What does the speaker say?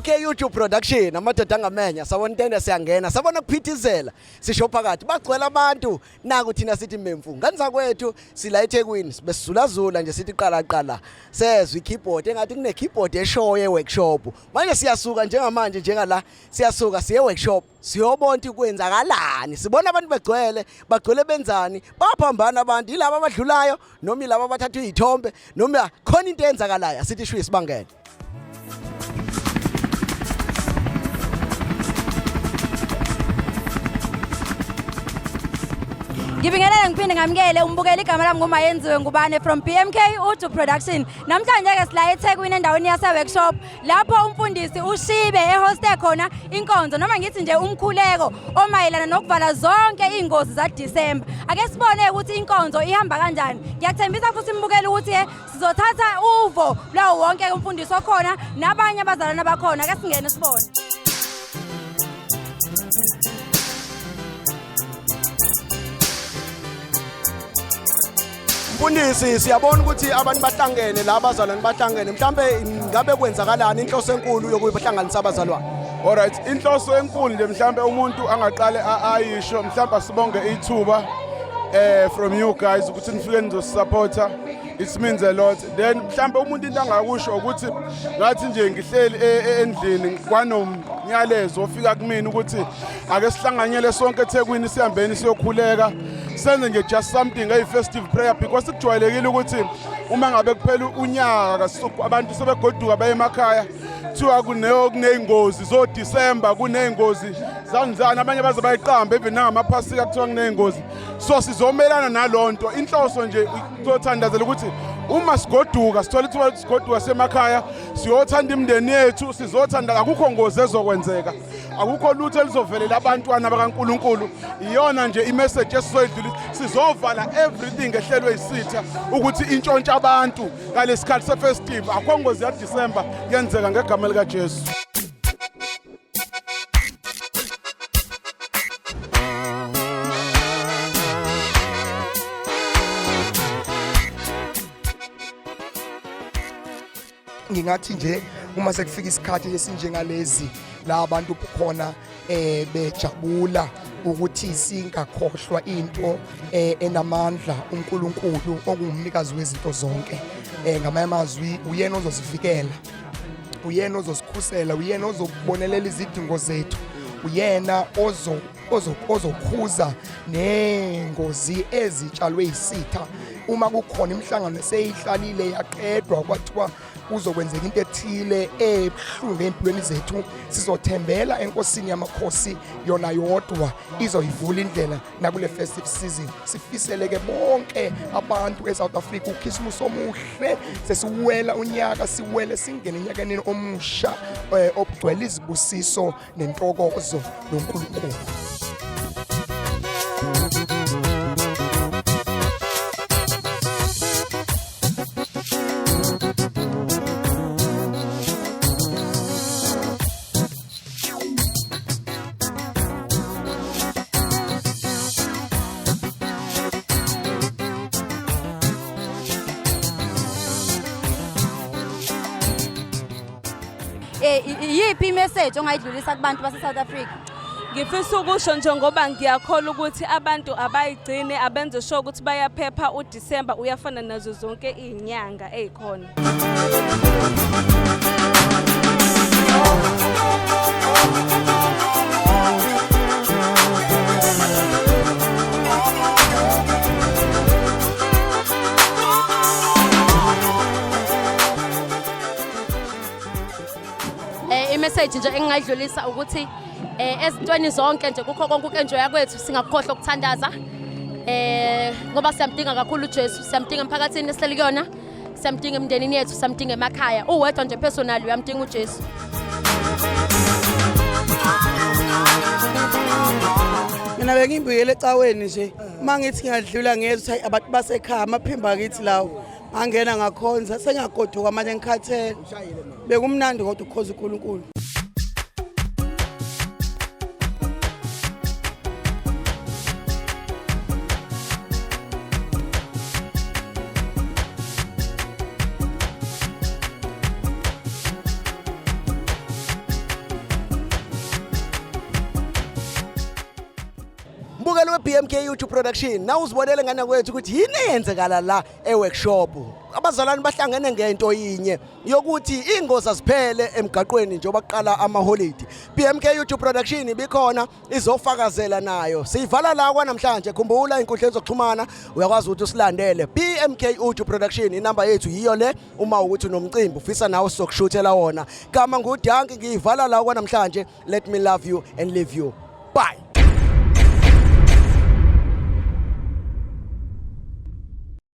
BMK YouTube Production, amadoda angamenya, sabona intende siyangena, sabona kuphithizela, sisho phakathi, bagcwele abantu, naku thina sithi memfu. Ngani zakwethu sila eThekwini, besizulazula nje sithi qala qala. Sezwe i-keyboard engathi kune keyboard eshoyo e-workshop. Manje siyasuka njengamanje njengala, siyasuka siye workshop. Siyobona ukuthi kwenzakalani. Sibona abantu begcwele, bagcwele benzani? Baphambana abantu, yilaba abadlulayo noma yilaba abathatha izithombe noma khona into eyenzakalayo, asithi shuye sibangene. Ngibingelele ngiphinde ngamukele umbukeli, igama lami nguMayenziwe Ngubane from BMK Uju Production. Namhlanje ke sila eThekwini endaweni yase workshop lapho umfundisi uShibe ehoste khona inkonzo noma ngithi nje umkhuleko omayelana nokuvala zonke izingozi za December. Ake sibone ukuthi inkonzo ihamba kanjani. Ngiyathembisa futhi mbukeli ukuthi sizothatha uvo lawo wonke umfundisi okhona nabanye abazalwane abakhona. Ake singene sibone. Mfundisi, siyabona ukuthi abantu bahlangene la, abazalwane bahlangene, mhlambe ngabe kwenzakalani, inhloso enkulu yokubahlanganisa abazalwane? Alright, inhloso enkulu nje mhlambe umuntu angaqale ayisho, mhlambe asibonge ithuba from you guys ukuthi nifike nizosupporta, it means a lot. Then mhlambe umuntu into angakusho ukuthi ngathi nje ngihleli endlini kwanomnyalezo ofika kumina ukuthi ake sihlanganyele sonke eThekwini, sihambeni siyokhuleka, senze nje just something a festive prayer, because kujwayelekile ukuthi uma ngabe kuphela unyaka abantu sebegoduka baye emakhaya, kuthiwa kuney'ngozi zo-December, kuney'ngozi zanzani, abanye baze bayiqambe even nangamaphasika kuthiwa kuney'ngozi. So sizomelana naloo nto. Inhloso nje kuzothandazela ukuthi uma sigoduka sithole ithuba lokuthi sigoduka semakhaya, siyothanda imindeni yethu, sizothanda, akukho ngozi ezokwenzeka, akukho lutho elizovelela abantwana bakaNkulunkulu. Iyona nje imessage esizoyidlulisa. Sizovala everything ehlelwe isitha ukuthi intshontshe abantu ngalesikhathi sefestive. Akukho ngozi ya December yenzeka ngegama lika Jesu. Ngingathi nje uma sekufika isikhathi esinjengalezi la abantu khona bejabula ukuthi singakhohlwa into enamandla, uNkulunkulu ongumnikazi wezinto zonke. Ngamanye amazwi, uyena ozozivikela, uyena ozosikhusela, uyena ozokubonelela izidingo zethu, uyena ozo ozokhuza nengozi ezitshalwe isitha. Uma kukhona imihlangano eseyihlalile yaqedwa kwathiwa kuzokwenzeka into ethile ebuhlungu empilweni zethu, sizothembela enkosini yamakhosi, yona yodwa izoyivula indlela nakule festive season. Sifiseleke bonke abantu eSouth Africa uKhisimusi omuhle. Sesiwela unyaka, siwele singene enyakeni omusha obugcwele izibusiso nentokozo noNkulunkulu. Iyiphi imessage ongayidlulisa kubantu base South Africa? Ngifisa ukusho njengoba ngiyakholwa ukuthi abantu abayigcine, abenze sure ukuthi bayaphepha. uDecember uyafana nazo zonke izinyanga ezikhona. Imessage nje engingayidlulisa ukuthi ezintweni zonke nje, kukho konke uku-enjoya kwethu, singakukhohlwa ukuthandaza, ngoba siyamdinga kakhulu uJesu, siyamdinga emphakathini esihleli kuyona, siyamdinga emndenini yethu, siyamdinga emakhaya, uwedwa nje personally uyamdinga uJesu. Mina bengibuyele ecaweni nje, uma ngithi ngiyadlula ngezwa ukuthi abantu basekhaya, amaphimbo akithi lawo, ngangena ngakhonza, sengiyagoduka manje, ngikhathele. Bekumnandi kodwa ukukhonza uNkulunkulu. Mbukeli we-BMK YouTube Production, na uzibonele ngane kwethu ukuthi yini eyenzekala la e-workshop. Abazalwane bahlangene ngento yinye yokuthi ingozi aziphele emgaqweni njengoba kuqala amaholidi. BMK YouTube Production ibikhona izofakazela nayo. Siyivala la kwanamhlanje. Khumbula inkundla zokuxhumana uyakwazi ukuthi usilandele. BMK YouTube Production inamba yethu yiyo le uma ukuthi unomcimbi ufisa nawe sizokushuthela wona. Gama nguDanki ngiyivala la kwanamhlanje. Let me love you and leave you. Bye.